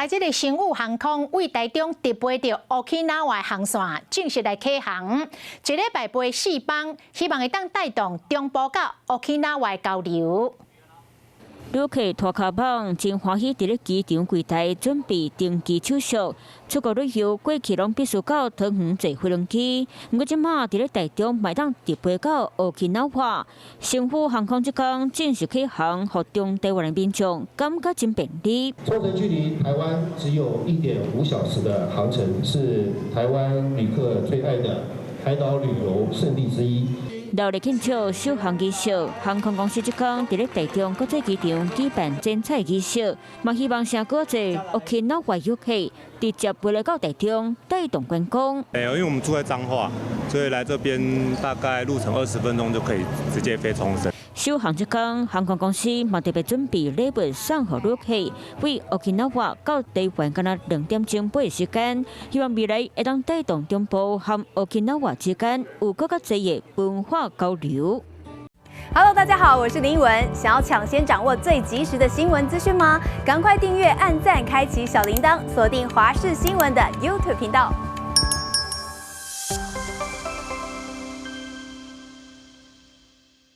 來這个星宇航空對台中直飛到 Okinawa 航線正式來啟航，一禮拜飛四班，希望會當帶動中部佮 Okinawa 交流。旅客拖跤蠓真歡喜，佇咧機場櫃台準備登機手續。出國旅遊過去攏必須到桃園坐飛輪機，毋過這馬佇咧台中嘛會當直飛到 Okinawa。星宇航空這工正式啟航，予中台灣的民眾感覺真便利。沖繩距離台灣只有1.5小時的航程，是台灣旅客最愛的海島旅遊勝地之一。熱烈慶祝首航儀式，航空公司這工佇咧台中國際機場舉辦剪彩儀式，嘛希望誠閣濟 Okinawa 遊客直接飛來到台中，帶動觀光。欸，因為我們住在彰化，所以來這邊大概路程20分鐘就可以直接飛沖繩。首航這工，航空公司嘛特別準備禮物送予旅客，對 Okinawa 到台灣干焦2點鐘飛時間，希望未來會當帶動中部和 Okinawa 之間有閣較濟的文化交流。 Hello，大家好，我是林文。想要搶先掌握最及時的新聞資訊嗎？趕快訂閱、按讚、開啟小鈴鐺，鎖定華視新聞的 YouTube 頻道。